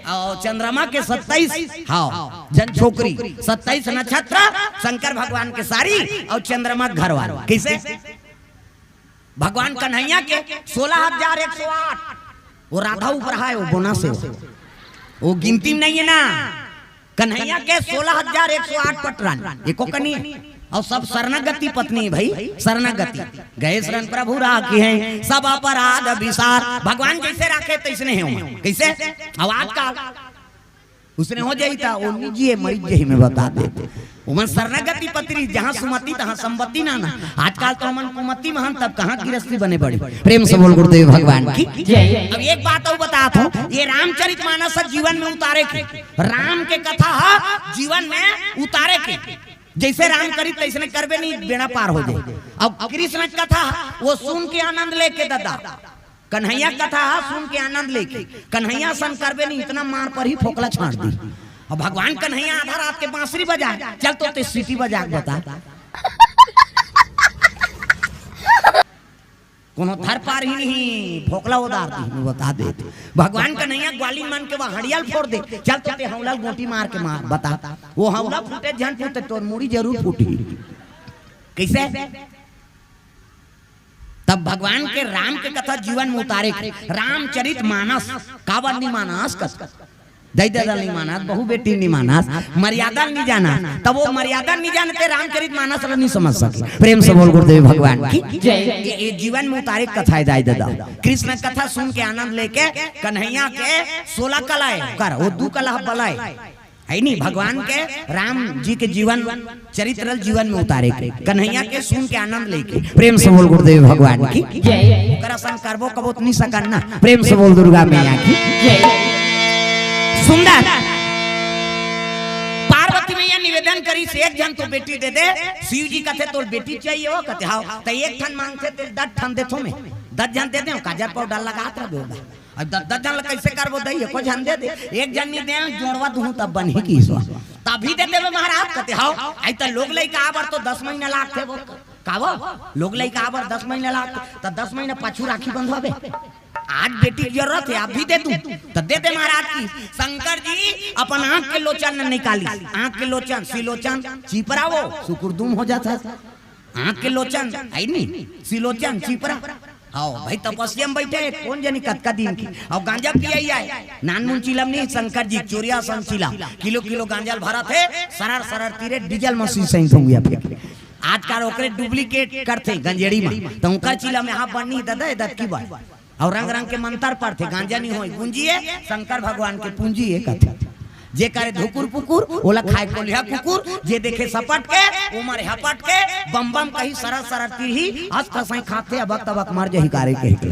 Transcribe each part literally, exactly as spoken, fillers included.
अउ चंद्रमा के सत्ताईस, हाँ, जन छोकरी, सत्ताईस नक्षत्र, शंकर भगवान के सारी अउ चंद्रमा के घरवाली। कइसे? भगवान कन्हैया के सोलह हजार एक सौ आठ, वो राधा ऊपर है, वो बोनस है, वो गिनती में नहीं है ना। कन्हैया के सोलह हजार एक सौ आठ पटरानी, एको कनी है। अउ सब शरणागति पत्नी है भाई, शरणागति। गए शरण प्रभु राखिहैं, सब अपराध बिसार। भगवान जइसे राखे तइसने हे ओमा। कइसे? अउ आजकल उसने हो जाई त ओ निजी हे, मरी जाही, मैं बता देत हँव। ओमन शरणागति पत्नी, जहाँ सुमति तहाँ संपत्ति नाना। आजकल तो हमन कुमति म हन, तब कहाँ गिरस्ती बने पड़े। प्रेम से बोल गुरुदेव भगवान की। जय। अब एक बात अउ बतात हँव, ये रामचरित मानस ह जीवन में उतारे के, राम के कथा ह जीवन में उतारे के। जइसे राम करिस तइसने करबे नहीं, बेड़ा पार हो जाई। अब कृष्ण के कथा ह, वो सुन के आनंद लेके ददा, कन्हैया के कथा ह सुन के आनंद लेके, कन्हैया असन करबे नहीं, इतना मार परही, फोकला छाँट दिही। अब भगवान कन्हैया आधा रात के बांसुरी बजाए, चल तो तें सीटी बजा के बता। कोनो धर पारही नहीं, फोकला उधार दिही, मैं बता देत हँव। भगवान कन्हैया ग्वालिन मन के वा हँड़िया ल फोर दे, चल तो तें हौला ल गोटी मार के मार, बता। वो हौला फूटे झन फूटे, तोर मुड़ी जरूर फूटही। कइसे? तब भगवान के राम के कथा जीवन में उतारे के, रामचरित मानस। काबर नहीं मानस कथा? दाई ददा ल नहीं मानस, बहू बेटी ल नहीं मानस, मर्यादा ल नहीं जानस, तब वो मर्यादा ल नहीं जाने ते रामचरित मानस ल नहीं समझ सके। प्रेम से बोल गुरुदेव भगवान की। जय। ये, ये जीवन में उतारे के कथा हे दाई ददा। कृष्ण कथा सुन के आनंद लेके कन्हैया के सोलह कला हे, कर वो दू कला बला हे। हे नहीं, भगवान के, राम जी के जीवन चरित्र ल जीवन में उतारे के, कन्हैया के सुन के आनंद लेके। प्रेम से बोल गुरुदेव भगवान की। जय। ओकर असन करबो कबो त नहीं सकन ना। प्रेम से बोल दुर्गा मैया की। जय। सुंदर। पार्वती मैया निवेदन करिस, एक झन तो बेटी दे दे। शिव जी कथे, तोर बेटी चाहिए हो? कथे, हाँ। त एक ठन मांगथे, ते दस ठन देथों मैं। दस झन दे दे, काजर पाउडर लगात रह बेटा। अब दस, दस झन ल कइसे करबो दई, एको झन दे दे। एक झन नहीं दे, जोड़वा दूहूँ तब बनही कहिस। तभी दे देबे महाराज, कथे, हाँ। आई त लोग लइका आबर तो दस महीना लागथे वो। का वो? लोग लइका आबर दस महीना लागथे, त दस महीना पाछू राखी बंधवाबे। आज बेटी के जरूरत हे, अभी दे दूँ, त दे दे महाराज कहिस। शंकर जी अपन आँख के लोचन ल निकालिस, आँख के लोचन, सिलोचन, चिपरा वो, सुकुरदुम हो जात हे। आँख के लोचन, हे नहीं, सिलोचन, चिपरा। हाँ, भाई तपस्या में बइठे हे, कोन जनी कतका दिन के। अउ गांजा पियइया हे, नानमुन चिलम नहीं, शंकर जी चोरिया असन चिलम। किलो किलो गांजा ल भरत हे, सरर सरर तीरे डीजल मशीन सही धुंगिया फेंके। आजकल ओकरे duplicate करथे गंजेड़ी म, त ओकर चिलम यहाँ बनही ददा, ए दतकी बड़। अउ रंग रंग के मंतर पढ़थे, गांजा नहीं होय, गुंजिए शंकर भगवान के पूंजी हे कथे। जे करे धुकुर पुकुर, ओला खाए कोलिहा कुकुर, जे देखे सपट के, ओ मरे हपट के, बम बम कही सरर सरर तिरही, अस खसाई खाथे, अबक तबक मर जही कारे कहि के।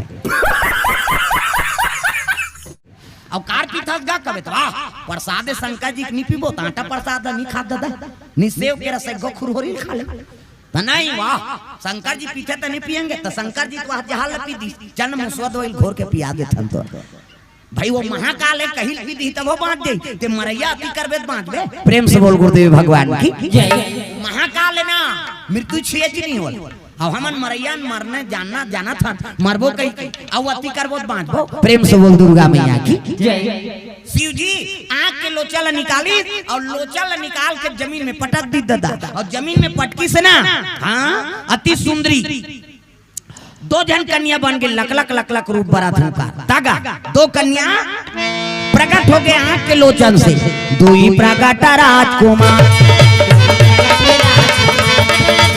अउ कार पीथस गा कबे त, वाह, प्रसाद शंकर जी के नहीं पीबो, त आटा प्रसाद नहीं खात ददा, नहीं सेव के रस एगो खुरहोरी खा ले। त नहीं, वाह, शंकर जी पीथे त नहीं पियेंगे, त शंकर जी तो वह जहाल पी दी, चल मुसवा दो घोर के पिया देथन तो। भाई वो महाकाल हे, कहीं पी दी तब वो बाँच जाई, ते मरइया अति करबे त बाँचबे। प्रेम से बोल गुरुदेव भगवान की। जय। महाकाल हे ना, मृत्यु छुए जी नहीं होल। अब हमन मरइया मरने जानना, जानत हन, मरबो कहीं, अउ अति करबो त बाँचबो। प्रेम से बोल दुर्गा मैया की। जय। शिव जी आँख के लोचा ल निकालिस अउ लोचा ल निकाल के जमीन में पटक दिस ददा, अउ जमीन में पटकिस ना, हाँ, अति सुंदरी दो झन कन्या बन गे, लकलक लकलक रूप बरत हुंकार। तागा दो कन्या प्रकट हो गे आँख के लोचन से, दुई प्रकट राजकुमार।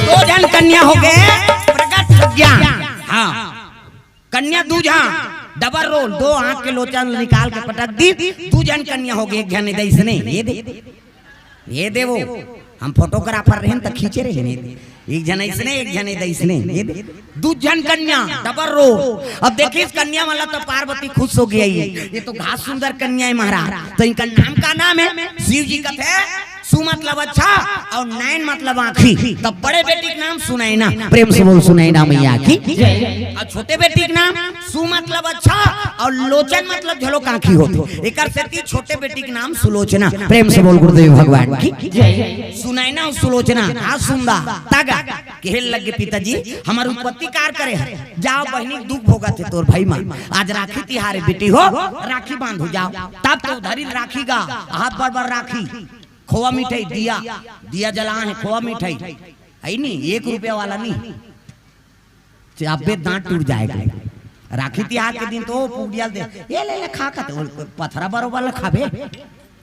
दो झन कन्या हो गे प्रकट ज्ञान। हाँ, कन्या दू झन, double role, दो आँख के लोचन निकाल के पटक दिस, दू झन कन्या हो गे, एक झन ए दे अइसने, ए दे, ए दे वो, हम photographer रहेन त खींचे रहेन, ए दे, एक झन अइसने, एक झन ए दे अइसने, ए दे, दू झन कन्या, double role। अब देखिस कन्या वाला त पार्वती खुश हो गे, ये तो घास सुंदर कन्या हे महाराज, त इनका नाम का नाम हे? शिव जी कथे, सु मतलब अच्छा अउ नैन मतलब आँखी, त बड़े बेटी के नाम सुनैना। प्रेम से बोल सुनैना मैया की। अउ छोटे बेटी के नाम सु मतलब अच्छा अउ लोचन मतलब झलोक आँखी होथे, एकर सेती छोटे बेटी के नाम सुलोचना। प्रेम से बोल गुरुदेव भगवान की। सुनैना अउ सुलोचना, हाँ सुंदा, तगा। कहे लगे पिताजी, हमर उत्पत्ति कार करे हे, जाव बहिनी दुख भोगत हे तोर भाई मन, आज राखी तिहार हे बेटी हो, राखी बांधहू जाव। तब तो धरिन राखी गा, हाथ बर बर राखी, खोवा मिठाई, दिया, दिया जलाए हे, खोवा मिठाई, हे नी, एक रुपया वाला नी, अब्बे दांत टूट जाय। राखी तिहार के दिन तो पूड़िया ल दे, ये ले ले खा कथे, पथरा बरोबर ल खाबे।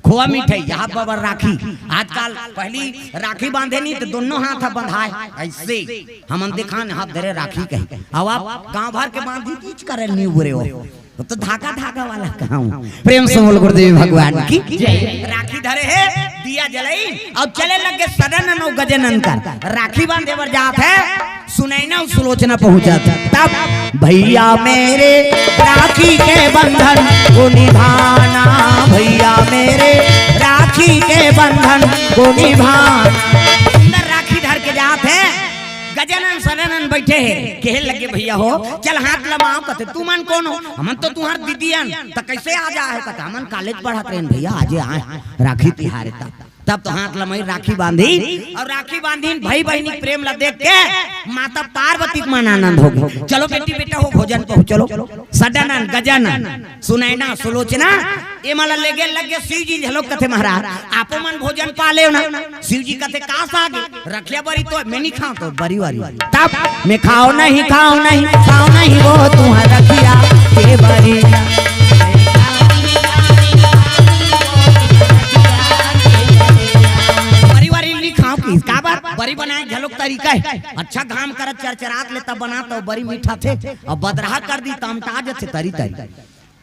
खोवा मिठाई, हाथ बर बर राखी। आजकल पहली राखी बांधे नी त दोनों हाथ ह बंधाय, अइसे हमन देखान हाथ धरे राखी कही। अब आप गांव भर के बांधी तीच करे नी उबरे हो। वो तो धागा धागा वाला कहाऊं। प्रेम से बोल गुरुदेव भगवान की। राखी धरे हे, दिया जलई अउ चले लगे सडनन अउ गजानन कर। राखी बांधे बर जात हे, सुनैना अउ सुलोचना पहुंचत हे। तब भैया मेरे राखी के बंधन को निभाना, भैया मेरे राखी के बंधन को निभाना। सुंदर राखी धर के जात हे, गजानन सडनन बइठे हे, कहे लगे भैया हो, चल हाथ लमाव कथे, तुमन कोन हो? हमन तो तुंहर दीदी अन, त कइसे आ जाय हो कथे, हमन कॉलेज पढ़त रहेन भैया, आजे आय, राखी तिहार हे त। तब तो हाथ लमाई राखी बांधी अउ राखी बांधिन भाई बहिनी के प्रेम ला देख के माता पार्वती के मन आनंद हो गे। चलो बेटी बेटा हो भोजन पहु चलो। सडनन, गजानन, सुनैना, सुलोचना, ए मन ला लेगे लगे शिव जी झलोक कथे महाराज, आपो मन भोजन पा लेव ना। शिव जी कथे का साग रखिया बरी तो मैं नी खांव तो बरी वारी। तब मैं खांव नहीं, खांव नहीं, खांव नहीं वो तुंहर रखिया के बरी। बरी वारी नी खांव कि काबर? बरी बनाय घलोक तरीका हे। अच्छा घाम करत चरचरात ले तब बनात अउ बरी मीठाथे, अउ बदरहा कर दी त अमटा जथे तरी तरी।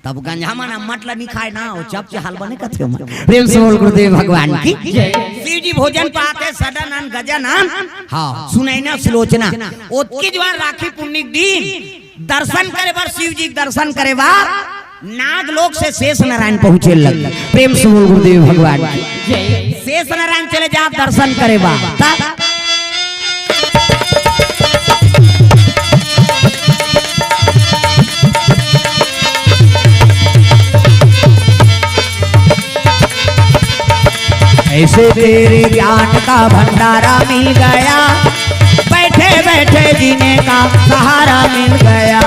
तब गंजा मन अम्मट ल नी खाय ना, ओ चप चहल बने कथे मन। प्रेम से बोल गुरुदेव भगवान की। शिव जी भोजन पात हे, सडनन गजानन, हाँ, सुनैना सुलोचना। ओतकी जुवार राखी पुन्नी के दिन दर्शन करे बर, शिव जी के दर्शन करे बर नाग लोक से शेष नारायण पहुंचे लग। प्रेम से बोल गुरुदेव भगवान की। शेष नारायण चले जात दर्शन करे बर। तब ऐसे तेरे ज्ञान का भंडारा मिल गया, बैठे बैठे जीने का सहारा मिल गया।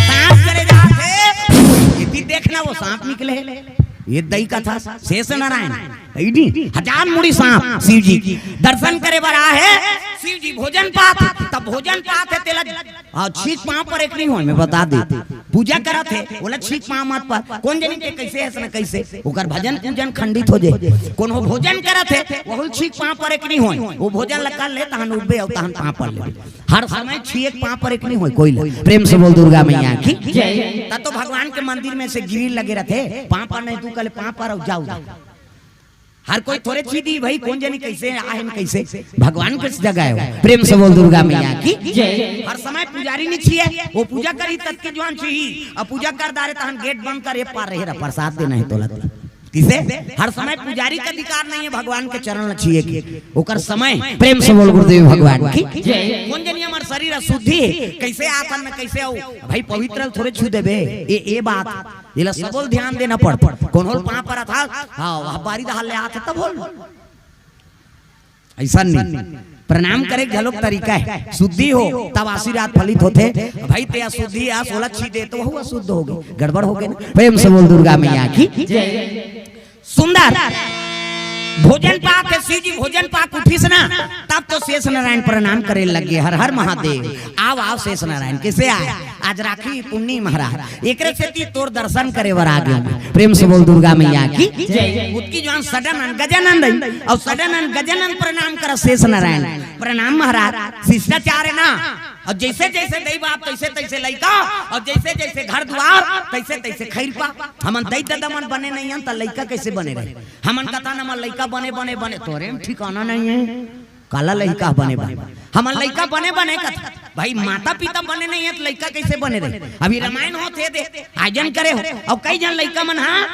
सांप करे जात हे, इति देखना वो सांप निकले हे। ये दई कथा शेष नारायण, हे नी? हजार मुड़ी सांप शिव जी के दर्शन करे बर आय हे। शिव जी भोजन पात, तब भोजन पात हे तेला, हाँ, छींक पांव परे के नी होय, मैं बता देंव। पूजा करत हे, ओला छींक पांव मत पर। कोन जनी के कइसे हे, अइसना कइसे, ओकर भजन पूजन खंडित हो जाय। कोनो भोजन करत हे, ओहू ल छींक पांव परे के नी होय, वो भोजन ल कर ले, तहन उठबे अउ तहन पांव पर लेबे। हर समय छींक पांव परे के नी होय कोई ला। प्रेम से बोल दुर्गा मैया की। त तो भगवान के मंदिर में से ग्रिल लगे रथे, पांव पर नहीं तू कहले पांव पर अउ जाव। हर कोई थोरे छींदी भाई, कोन जनी कइसे आहे न कइसे, भगवान के जगह हे। प्रेम से बोल दुर्गा मैया की। हर समय पुजारी नी छींदे, वो पूजा करही तब के जुवार छींदही, अउ पूजा कर डारे तहन गेट बंद कर, ए पार रहे रह, प्रसाद देना हे तोला। किसे? हर समय पुजारी के अधिकार नहीं हे भगवान के चरण ल छींदे के। ओकर समय। प्रेम से बोल गुरुदेव भगवान की। कोन जनी हमर शरीर अशुद्धि हे, कइसे आथन में कइसे अउ भाई पवित्र ल थोरे छू देबे। ए, ए बात, एला सबो ल ध्यान देना पड़थे। कोनो ल पांव परत हस, हाँ, वह बारी दहाल ले आथे तब होल। अइसन नहीं। प्रणाम करे के घलोक तरीका हे। शुद्धि हो, तब आशीर्वाद फलित होथे। भाई, ते अशुद्धि अस, ओला छींदे, त वहू अशुद्ध होगे, गड़बड़ होगे ना। प्रेम से बोल दुर्गा मैया की। सुंदर। भोजन पाके, शिव जी भोजन पाके उठिस ना, तब तो शेष नारायण प्रणाम करे लगे, हर हर महादेव। आव, आव शेष नारायण, कइसे आय? आज राखी पुन्नी महाराज, एकरे सेती तोर दर्शन करे बर आ गेंव। प्रेम से बोल दुर्गा मैया की। ओतकी जुवार सडनन गजानन रही, अउ सडनन गजानन प्रणाम करस शेष नारायण। प्रणाम महाराज, शिष्टाचार हे ना, अउ जइसे जइसे दई बाप तइसे तइसे लइका, अउ जइसे जइसे घर दुवार तइसे तइसे खइरपा। हमन दई ददा मन बने नइ हन त लइका कइसे बने रही? हमन कथन हमर लइका बने बने बने, तोरे म ठिकाना नइ हे। काला लइका बने बने, हमर लइका बने बने कथन। भाई माता पिता बने नइ हे त लइका कइसे बने रही? अभी रमायन होत हे दे, आयोजन करे हो, अउ कई झन लइका मन, हाँ,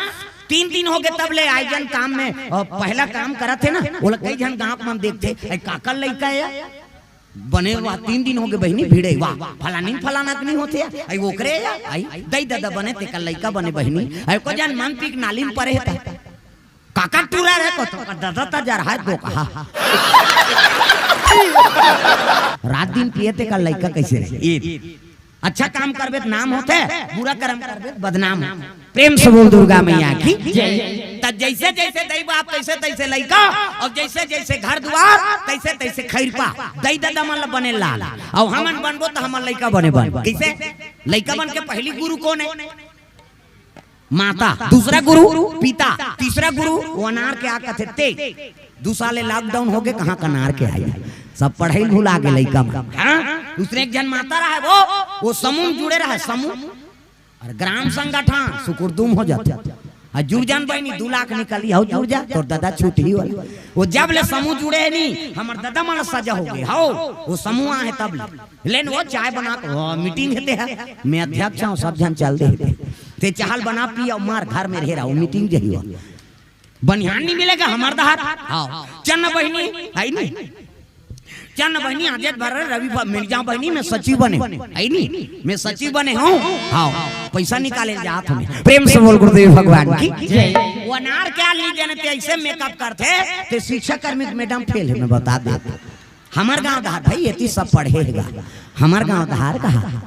तीन दिन होगे तब ले आयोजन काम में, अउ पहला काम करत हे ना, ओला कई झन गाँव मन देखथे, "ए, काकर लइका हे?" बने हुआ तीन दिन होगे बहिनी, भिड़े हुआ, फलानी फलाना के नहीं होथे, आई ओकरे या, आई दई ददा बने तेकर लइका बने बहिनी, आई को जान मन पीक नाली में परे हे त। काकर टूरा रहे को तो, ददा त जर है दो कहा। रात दिन पिए तेकर लइका कइसे रहे? ये अच्छा काम करबे त नाम होथे, बुरा कर्म करबे त बदनाम होथे। प्रेम से बोल दुर्गा मैया की जय। त जइसे जइसे दई बाप तइसे तइसे लइका, अउ जइसे जइसे घर दुवार तइसे तइसे खइरपा। दई ददा मन ल बने लाल, अउ हमन बनबो त हमर लइका बने बन। कइसे? लइका मन के पहिली गुरु कोन हे? माता। दूसरा गुरु पिता। तीसरा गुरु ओ अनार के आ कथे ते। दू साल ले lockdown होगे, कहाँ कनार के आई, सब पढ़ई भुला गे लइका मन। हाँ? दूसरे एक झन माता रहे, वो, वो समूह म जुड़े रहे, समूह अउ ग्राम संगठन सुकुरदुम हो जाथे। अउ जुड़ जान बहिनी, दू लाख निकली, हव जुड़ जा, तोर ददा छूटही वाला। वो जब ले समूह जुड़े हे नी, हमर ददा मन सजा होगे, हव, वो समूह आहे तब ले। लेन वो चाय बना के, वो meeting हे ते हे, मैं अध्यक्ष हूँ, सब झन चल दे हे ते। ते चाहल बना पी अउ मार घर में रहे रहा, वो meeting जही हो। बनिहान नहीं मिलेगा हमर डहर। हाँ, चल न बहिनी, आई नी। चल न बहिनी, आज भर रवि भा-, मिल जाओ बहिनी, मैं सचिव बने। आई नी, मैं सचिव बने हूँ। हाँ, पैसा निकाले जात हूँ। प्रेम से बोल गुरुदेव भगवान की जय। वो अनार क्या ली जाने ते ऐसे makeup करथे, ते शिक्षा कर्मी के madam fail हे, मैं बता दे। हमर गाँव डहर भाई, एती सब पढ़े हे गा। हमर गाँव डहर कहा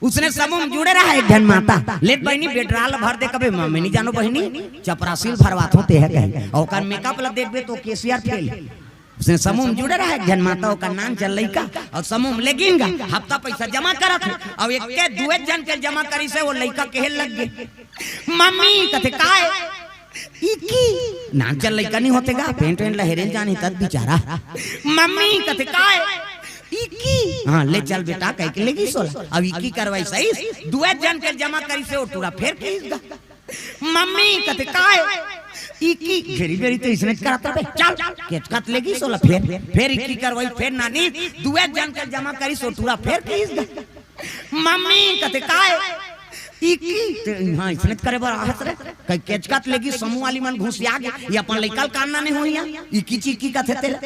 उसने समूह म जुड़े रहा एक झन माता। "ले बहिनी, बेटरा ल भर दे।" कबे, "म-, मैं नहीं जानो बहिनी, चपरासी ल भरवाथों," ते हे कही। अउ ओकर makeup ल देखबे तो cashier fail। उसने समूह म जुड़े रहा एक झन माता, ओकर नान चल लइका, अउ समूह म लेगिन गा, हफ्ता पैसा जमा करत हे, अउ एक के दुए झन के जमा करिस हे, वो लइका कहे लग गे, "मम्मी," कथे, "काय?" "इकी।" नान चल लइका नहीं होथे गा, pant वेंट ल हेरे ल जानी तब बिचारा। "मम्मी," कथे, "काय?" "इकी।" "हाँ, ले चल बेटा," कहिके लेगिस ओला। अब इकी करवाइस, दुए झन के जमा करिस हे, वो टूरा फेर कहिस गा। "मम्मी," कथे, "काय?" "इकी।" घेरी बेरी तो इसने करत रहे, "चल।" केचकत लेगिस ओला फेर, फेर इकी करवाइस, फेर नानी दुए झन के जमा करिस, वो टूरा फेर कहिस गा। "मम्मी," कथे, "काय?" "इकी।" ते, हाँ, इसने करे बर आहत रे। कई केचकत लेगिस, समूह वाली मन घुसिया गे, ये अपन लइका ल कान नाने होइया, इकी चिकी कथे तेला।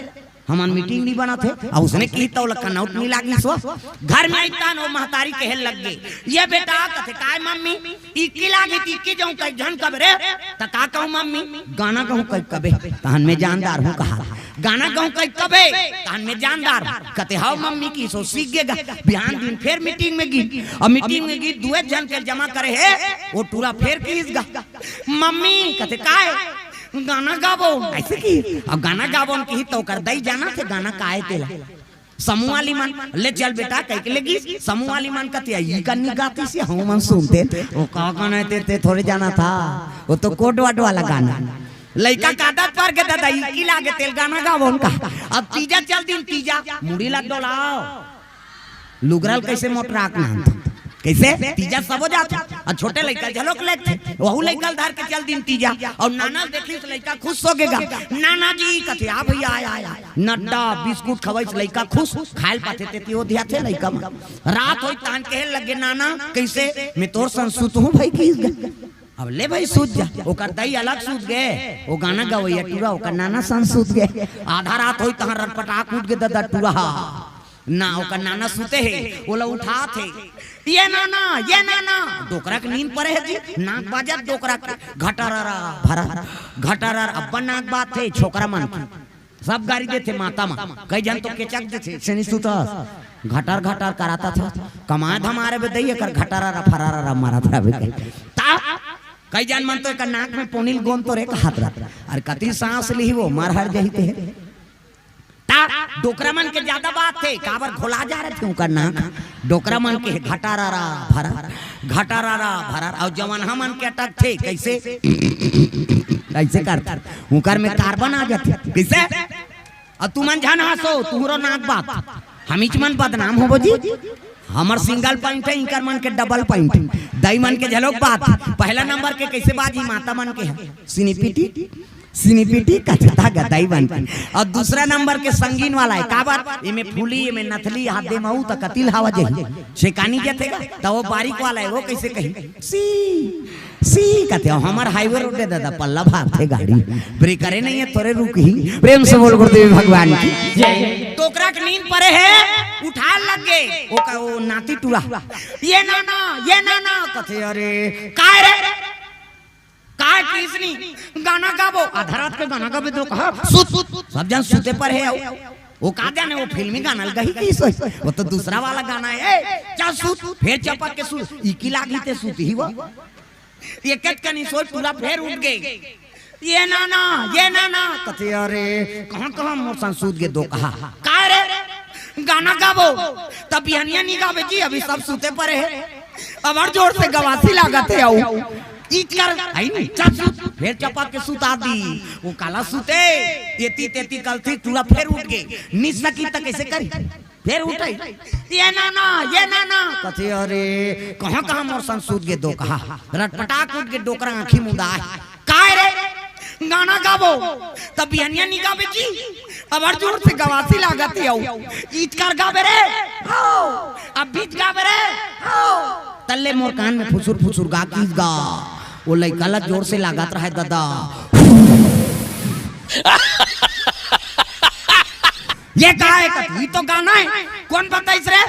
हमन meeting नहीं बनत हे, अउ उसने की तो लखन out नहीं लागिस हो। घर में आइतान वो महतारी कहे लग गे, "ये बेटा," कथे, "काय मम्मी?" "इकी लागी त इकी जाऊं कई झन कबे रे।" "त का कहूं मम्मी?" "गाना कहूं कई कबे।" "तहन मैं जानदार हूं," कहा। "गाना कहूं कई कबे, तहन मैं जानदार हूं।" कथे, "हव मम्मी," कहिस ओ सीख गे गा। बिहान दिन फेर meeting में गिस, अउ meeting में गिस दुए झन के जमा करे हे, वो टूरा फेर कहिस गा, "मम्मी," कथे, "काय?" "गाना गाबो।" ऐसे कहिस, अब गाना गाबो न कही तो ओकर दई जानथे गाना काय तेला। समूह वाली मन, "ले चल बेटा," कहिके लेगिस। समूह वाली मन कथे, "ई कन्नी गातिस हे, हमन सुनतेन।" "वो का गाना हे ते, ते थोरे जानथस, वो तो code word वाला गाना।" लइका का आदत पर गे ददा, इकी लागे तेला गाना गाबो न कहा। अब तीजा चल दिन तीजा, मुड़ी ला डोलाव। लुगरा ल कइसे मोटरा के नानथे? कइसे? तीजा सबो जाथे। अउ छोटे लइका ल घलोक लेगथे। वहू लइका ल धर के चल दिन तीजा। अउ नाना ल देखिस लइका खुश हो गे गा। "नाना जी," कथे, "आ भइया, आ, आ, आ।" नड्डा, बिस्कुट खवाइस लइका खुश। खाय ल पाथे तेती ओधियाथे लइका मन। रात होइस तहन कहे लग गे, "नाना, कइसे?" "मैं तोर संग सुतहूं भई," कहिस गा। अब ले भई सुत जा। ओकर दई अलग सुत गे। वो गाना गवइया टूरा, ओकर नाना संग सुत गे। आधा रात होइस तहन रटपटाक उठ गे ददा टूरा। ना, ओकर नाना सुते हे, ओला उठात हे, "ये नाना, ये नाना।" डोकरा के नींद परे हे जी, नाक बाजत डोकरा के, घटररा, भरर, घटरर, अब्बन नाक बाजथे, छोकरा मन के। सब गारी देथे माता मन, कई झन तो केचक देथे, "से नहीं सुतस, घटर घटर करात हस, कमाए धमाए रहिबे दई, एकर घटररा, फरररा मारत रहिबे।" ता, कई झन मन तो एकर नाक में पोनी ल गोंद तो रे कहत रहिथे, अरे कति सांस लिही वो, मर हर जही ते। ता डोकरा मन के जादा बात हे, काबर घोला जा रहिथे उंकर नाक। डोकरा मन के घटारारा भरर, घटारारा भरर, अउ जवन हमन के अटकथे, कइसे? कइसे करथे? उंकर में कार्बन आ जाथे। कइसे? अउ तुमन झन हंसो, तुहरो नाक बात। हमीच मन बदनाम होबो जी। हमर सिंगल पॉइंट हे, इंकर मन के डबल पॉइंट। दाई मन के झलोक बात, पहला नंबर के कइसे बाजी, माता मन के हे। सिनीपिटी, सिनीपिटी कचता गदाई बन के। अउ दूसरा नंबर के संगीन वाला हे, का बात? एमे फूली, एमे नथली, हाथ दे महू त कतिल हवा जही। छेकानी जथे गा, त वो बारीक वाला हे, वो कइसे कही? सी, सी कथे, हमर हाईवे रोड हे दादा, पल्ला भागथे गाड़ी। ब्रेकरे नइ हे, थोरे रुकही। प्रेम से बोल गुरुदेव भगवान की। जय। डोकरा के नींद परे हे, उठाय लग गे। ओ का, ओ नाती टूरा। ये नाना, ये नाना, कथे, अरे, काय रे? काय किसनी गाना गाबो? आधा रात के गाना गाबे तो कहा, सुत, सुत। सब जन सुते परे हे। ओ का जाने, वो फिल्मी गाना ल गही कि सोई? वो तो दूसरा वाला गाना हे। ए, चल सुत, फेर चपक के सुत। इकी लागी ते सुत ही वो। ये कत कनी सोई, टूरा फेर उठ गे। ये नाना, ये नाना, कथे, अरे, कहाँ, कहाँ मोर संग सुत गे डोकहा? काय रे? गाना गाबो, त बिहनिया नी गाबे जी, अभी सब सुते परे हे। अब्बड़ जोर से गवासी लागत हे, अउ इचकर, आई नी, चल सुत, फेर चपक के सुता दी। ओ काला सुते, एती तेती कलथी, टूरा फेर उठ गे, नी सकी त कइसे करी? फेर उठे, ये नाना, ये नाना, कथे, अरे, कहाँ, कहाँ मोर संग सुत गे डोकहा? रटपटाक उठ गे डोकरा, आँखी मुंदाय। काय रे? गाना गाबो, त बिहनिया नी गाबे जी, अब्बड़ जोर से गवासी लागत हे, अउ इचकर गाबे रे, हो, अब बीच गाबे रे, हो। तल्ले मोर कान में फुसुर फुसुर गा, किस गा। वो लइका ला जोर से लागत रहय दादा। ये का हे कथे? ई तो गाना हे। कोन बताइस रे?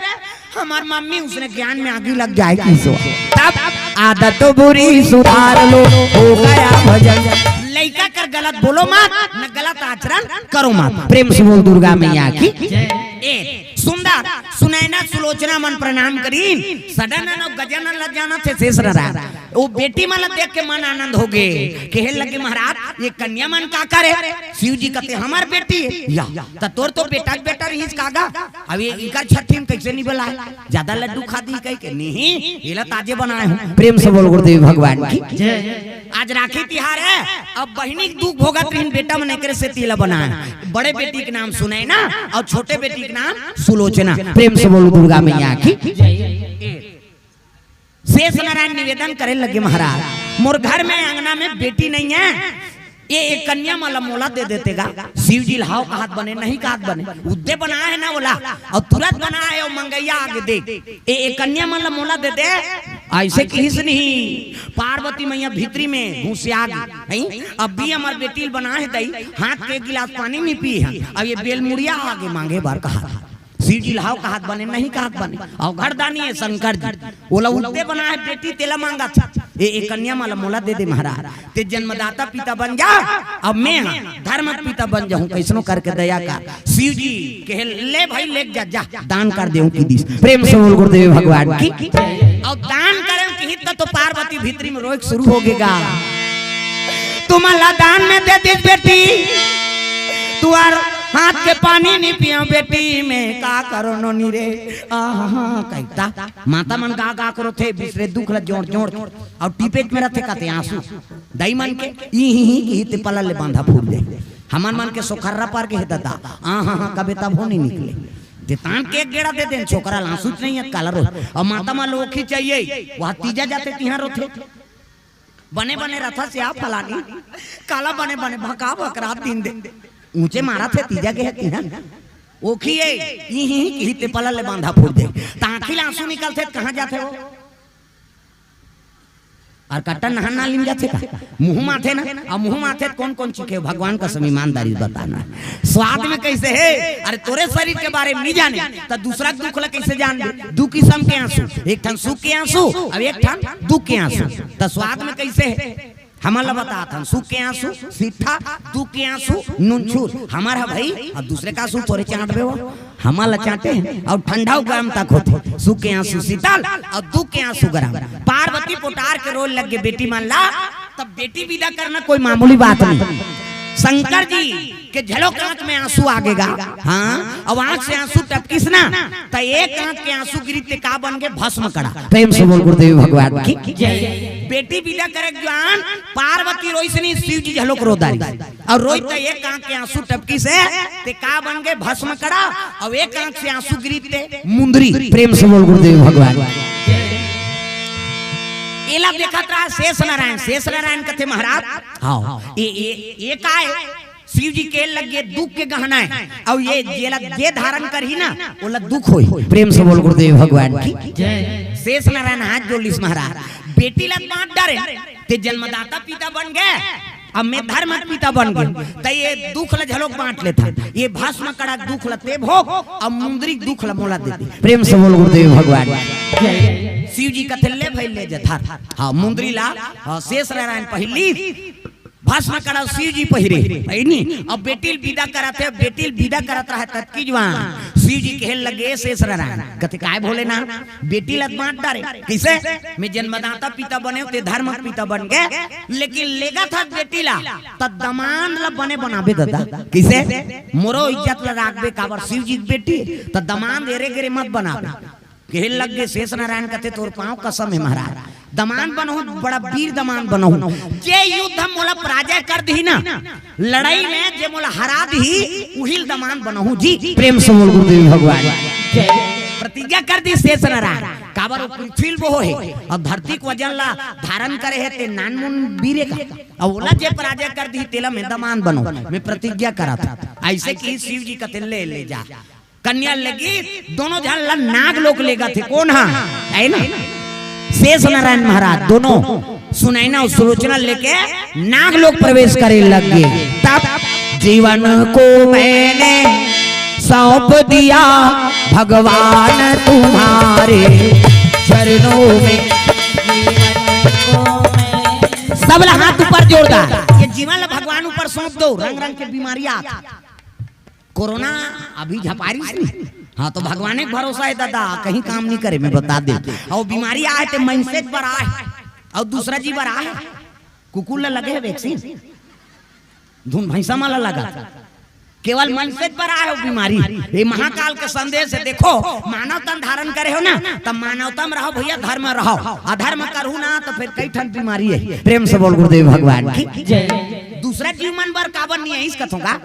हमर मम्मी, उसने ज्ञान में आगी लग जाए कि सो। तब आदत बुरी सुधार लो, हो गया भजन। लइका कर गलत बोलो मत, न गलत आचरण करो मत। प्रेम से बोल दुर्गा मैया की। ए, सुंदर, सुनैना, सुलोचना मन प्रणाम करीन। सदानंद अउ गजानन ल जानथे, शेष नारायण। ओ बेटी मन ल देख के मन आनंद हो गे। कहे लगे, महाराज, ये कन्या मन का करे? शिव जी कथे, हमर बेटी हे। या, त तोर तो बेटा के बेटा रहिस का गा? अब ये इकर छठी में कइसे नी बलाय? जादा लड्डू खा दी कहिके? नहीं, एला ताजे बनाय हँव। प्रेम से बोल गुरुदेव भगवान की। जय। आज राखी तिहार हे, अब बहिनी के दुख भोगत रहिन बेटा मन, एकरे सेती एला बनाय। बड़े बेटी के नाम सुनैना अउ छोटे बेटी के नाम सुलोचना। प्रेम से बोल दुर्गा मैया की। शेष नारायण निवेदन करे लगे, महाराज, मोर घर में, अंगना में बेटी नइ हे, ये एक कन्या मन ला मोला दे देते गा। शिव जी ल हव कहत बने, नहीं कहत बने, उद्दे बनाय हे ना ओला, अउ तुरंत बनाय हे, अउ मंगइया आगे दे, ये एक कन्या मन ला मोला दे दे। अइसे किहिस नहीं, पार्वती मैया भीतरी में घुसिया गे, नहीं? अब भी हमर बेटी ल बनाय हे दई, हाथ के एक गिलास पानी नी पी हे, अब ये बेलमुड़िया आगे मांगे बर कहा। शिव जी ल हव कहत बने, नहीं कहत बने। अउ घरदानी हे शंकर जी, ओला उद्दे बनाय हे बेटी, तेला मांगत हे। ए, ए कन्या मन ला मोला दे दे महाराज, ते जन्मदाता पिता बन जा। अब मैं हा धर्म पिता बन जाहूँ, कइसनो करके दया कर। शिव जी कहे, ले भाई, ले जा, जा, दान कर देहूँ कि दिस। प्रेम से बोल गुरुदेव भगवान की। अउ दान करे किहिस त तो पार्वती भीतरी में रोए के शुरू हो गे गा। तुमन ला दान में दे दिस बेटी, तुंहर हाथ के पानी नी पियंव बेटी, मैं का करों नोनी रे। आहा, कहिथे। माता मन गा गा के रोथे, बिसरे दुख ला जोड़ जोड़ के, अउ टिपेट में रथे कथे आंसू। दाई मन के, ई ही ही की ते पलल ले बांधा फूट जाय। हमन मन के सोखर्रा पर गे हे ददा, आहा हा कबे तभो नी निकले। देतान के एक गेड़ा दे देन, छोकरा ला आंसू च नइ हे, काला रो। अउ माता मन ल ओखी चाहिए, वह तीजा जाथे तिहां रोथे। बने बने रथस या फलानी, काला बने बने भका भक रात दिन दे। ऊंचे मारत हे, तीजा गे हे तिहां। ओखी ए, ई ही किहिथे पलल ले बांधा फूट दे। त आंखी ले आंसू निकलथे त कहां जाथे वो? अउ कट्टा नहान ना लिम जाथे का? मुंह माथे ना, अउ मुंह माथे त कौन कौन चीखे, भगवान कसम ईमानदारी बताना। स्वाद में कइसे हे? अरे तोरे शरीर के बारे में नी जाने, त दूसरा के दुख ला कइसे जान दे? दू किसम के आंसू, एक ठन सुख के आंसू, अउ एक ठन दुख के आंसू। त स्वाद में कइसे हे? हमन ला बतात हन, सुख के आंसू सीठा, दुख के आंसू नूनछूर। हमर ह भई, अउ दूसरे का आंसू थोरे चांटबे वो, हमन ला चांटे हे। अउ ठंडा अउ गरम तक होथे, सुख के आंसू शीतल अउ दुख के आंसू गरम। पार्वती पोटार के रोए लग गे बेटी मन ला, तब बेटी विदा करना कोई मामूली बात नहीं। शंकर जी के झलोक आंख में आंसू आगे गा। हाँ, अब आंख से आंसू टपकिस ना, त एक आंख के आंसू गिरी ते का बन गे? भस्म कड़ा। प्रेम से बोल गुरुदेव भगवान की। बेटी बिदा करे के जुआन पार्वती रोइस नहीं, शिव जी झलोक रो डारिस। अउ रोइस त एक आंख के आंसू टपकिस हे, ते का बन गे? भस्म कड़ा। अउ एक आंख से आंसू गिरी ते मुंदरी। प्रेम से बोल गुरुदेव भगवान। एला देखत रहा शेष नारायण। शेष नारायण कथे महाराज, हाँ, ये, ये, ये का हे? शिव जी के लगे दुख के गहना हे, अउ ये जेला जे धारण करही ना, ओला दुख होही। प्रेम से बोल गुरुदेव भगवान की। शेष नारायण हाथ जोड़ लिस महाराज, बेटी ला बांट डारे, ते जन्मदाता पिता बन गे, अब मैं धर्म पिता बन गे, त ये दुख ला झलोक बांट लेथंव। ये भस्म कड़ा दुख ला ते भोग, अब मुंदरी दुख ला मोला दे दे। प्रेम से बोल गुरुदेव भगवान। शिव जी कथे ले भाई ले जा धर। हाँ, मुंदरी ला, हाँ, शेष नारायण पहिली, भस्म कड़ा शिव जी पहिरे, है नी? अब बेटी ल बिदा करत हे, बेटी ल बिदा करत रहा ततकी जुआन शिव जी कहे लगे शेष नारायण, कथे काय भोलेनाथ, बेटी ल बांट डारे। कइसे? मैं जन्मदाता पिता बने हों, ते धर्म पिता बन गे, लेकिन लेगत हस बेटी ला, त दमांद ला बने बनाबे ददा। कइसे? मोरो इज्जत ला राखबे, काबर शिव जी के बेटी, त दमांद एरे गेरे मत बनाबे। कहे लगे शेष नारायण कथे, तोर पांव कसम हे महाराज, दमांद बनहूं, बड़ा वीर दमांद बनहूं। जे युद्ध मोला पराजय कर दिही ना, लड़ाई में जे मोला हरा दिही, उही ल दमांद बनहूं जी। प्रेम से बोल गुरुदेव भगवान। प्रतिज्ञा कर दिस शेष नारायण, काबर वो पृथ्वी ल बोहे हे, अउ धरती के वजन ला धारण करे हे, ते नानमुन वीर हे का? अउ ओला जे पराजय कर दिही, तेला मैं दमांद बनहूं, मैं प्रतिज्ञा करत हंव। अइसे कहिस शिव जी कथे ले, ले जा। कन्या लगे, दोनों झन ला नागलोक लेगथे। कोन हा? हे ना? शेष नारायण महाराज, दोनों सुनैना अउ सुलोचना लेके नागलोक प्रवेश करे लगे। तब जीवन को मैंने सौंप दिया भगवान तुम्हारे चरणों में। सब ला हाथ ऊपर जोरदार, ये जीवन ला भगवान ऊपर सौंप दो। रंग रंग के बीमारी आत, कोरोना अभी झपारिस नहीं। हाँ, तो भगवान के भरोसा हे दादा, कहीं काम नहीं करे, मैं बता दे। अउ बीमारी आए ते मनसे बर आए, अउ दूसरा जी बर आए, कुकुर ला लगे हे वैक्सीन, धुन भैंसा मन ला लगा, केवल मनसे बर आए हो बीमारी। ये महाकाल के संदेश हे। देखो, मानव तन धारण करे हो ना, त मानवता में रहो भैया, धर्म रहो। अधर्म करहू ना, त फिर कई ठन बीमारी हे। प्रेम से बोल गुरुदेव भगवान की। दूसरा जीव मन बर काबर नहीं आइस कथों का?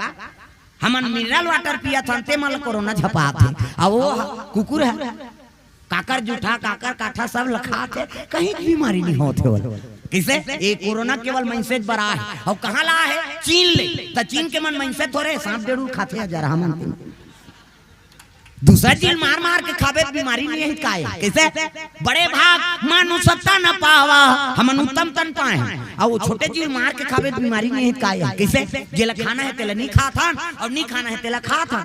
हमन मिनरल वाटर पियत हन, ते मन ल कोरोना झपात हे। अउ वो ह-, कुकुर हे, काकर जूठा, काकर काठा सब ल खात हे, कहीं बीमारी नहीं होत हे ओला। कइसे? ये कोरोना केवल मनसे बर आए हे। अउ कहाँ ला आए हे? चीन ले। त चीन के मन मनसे थोरे, सांप डेड़ू खाथे हजार हमन के। दूसरा चीज मार मार के खाबे त बीमारी नहीं हे काय? कइसे? बड़े भाग मानुषता न पावा, हमन उत्तम तन पाए हन। अउ वो छोटे जीव मार के खाबे त बीमारी नहीं हे काय? कइसे? जेला खाना हे तेला नहीं खात हन, अउ नहीं खाना हे तेला खात हन।